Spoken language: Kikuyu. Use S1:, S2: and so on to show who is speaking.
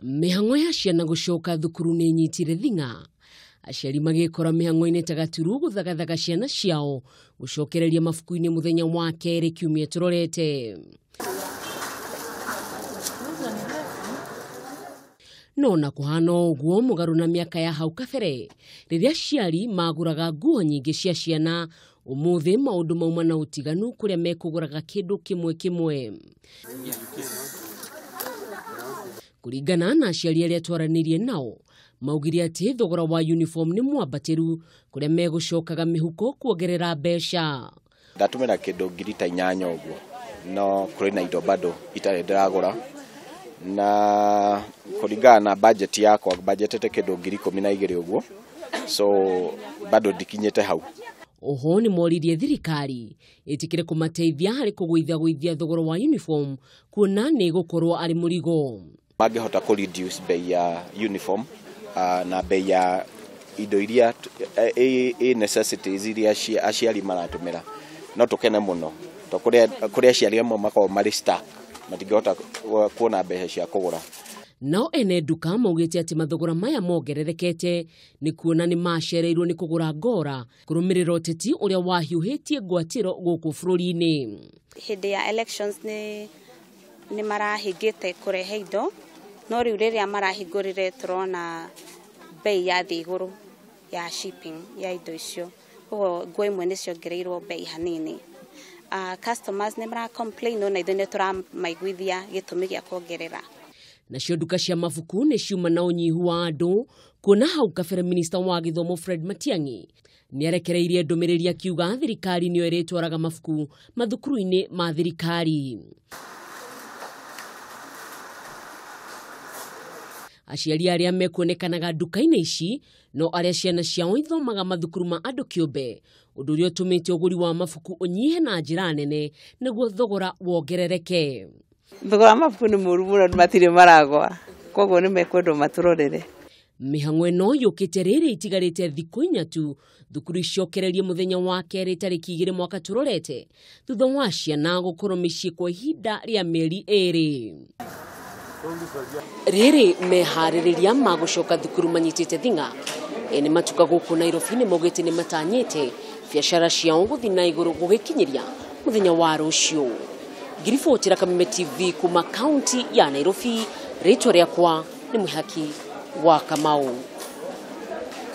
S1: Mĩhang'o ya ciana gũcoka thukuru nĩ ĩnyitire thing'a. Aciari magĩkora mĩhang'o-inĩ ta gaturu gũthagathaga ciana ciao gũcokereria mabuku-inĩ mũthenya wa kerĩ kiumia tũrorete. No na kũhana ũguo mũgarũ na mĩaka ya hau kabere rĩrĩa aciari magũraga nguo nyingĩ cia ciana, ũmũthĩ maũndũ mauma na ũtiganu kũrĩa mekũgũraga kĩndũ kĩmwe kĩmwe. Kũringana na aciari arĩa twaranĩirie nao, maugire atĩ thogora wa uniform nĩ mwambatĩru kũrĩa megũcokaga mĩhuko kuongerera mbeca.
S2: Ndatũmĩra kĩndũ 8,000 ũguo, no kũrĩ na indo bado itarĩ ndĩragũra, na kũringana na budget yakwa budgetete kĩndũ 12,000 ũguo, so bado ndikinyĩte hau.
S1: Oho nĩ moririe thirikari ĩtĩkĩre kũmateithia harĩ kũgũithagũithia thogora wa uniform kuona nĩ gũkorwo arĩ mũrigo.
S2: Mangĩhota kũ reduce bei ya uniform na bei ya indo iria necessities iria aciari maratũmĩra, no tũkene mũno to kũrĩa aciari amwe makoragwo marĩ stuck, matingĩhota kuona mbeca cia kũgũra.
S1: Nao ene nduka maugĩte atĩ mathogora maya mongererekete nĩ kuona nĩ macereirwo nĩ kũgũra ngora kũrũmĩrĩra ũteti ũrĩa wahiũhĩtie ngwatĩro gũkũ bũrũri-inĩ.
S3: Hĩndĩ ya elections nĩ marahingĩte kũrehe indo, no rĩu rĩrĩa marahingũrire tũrona bei yathiĩ igũrũ ya shipping ya indo icio, koguo nguo imwe nĩ ciongereirwo bei hanini. Customers nĩ mara complain no na ithuĩ nĩ tũramaiguithia gĩtũmi gĩa kuongerera.
S1: Nacio nduka cia mabuku nĩ ciuma na ũnyihu wa andũ kuona hau kabere minista wa gĩthomo Fred Matiang'i nĩarekereirie ndũmĩrĩri akiuga thirikari nĩyo ĩrĩtwaraga mabuku mathukuru-inĩ ma thirikari. Aciari arĩa mekuonekanaga nduka-inĩ ici no arĩa ciana ciao ithomaga mathukuru ma andũ kĩũmbe, ũndũ ũrĩa ũtũmĩte ũgũri wa mabuku ũnyihe na njĩra nene nĩguo thogora wongerereke.
S4: Thogora wa mabuku nĩ mũru mũno, matirĩ maragwa, koguo nĩ mekwendwo matũrorere.
S1: Mĩhang'o ĩno yũkĩte rĩrĩ itigarĩte thikũ inya tu thukuru icokererie mũthenya wa kerĩ tarĩki 2 mwaka tũrorete, thutha wa ciana gũkorwo mĩciĩ kwa ihinda rĩa mĩeri 2. Rĩrĩ meharĩrĩria ma gũcoka thukuru manyitĩte thing'a. Ene matuka gũkũ Nairobi nĩ maugĩte nĩ matanyĩte biacara ciao gũthiĩ na igũrũ gũgĩkinyĩria mũthenya wa rũciũ. Ngiribotera Kameme TV kuma kaunti ya Nairobi, rĩtwa rĩakwa nĩ Mwĩhaki wa Kamau.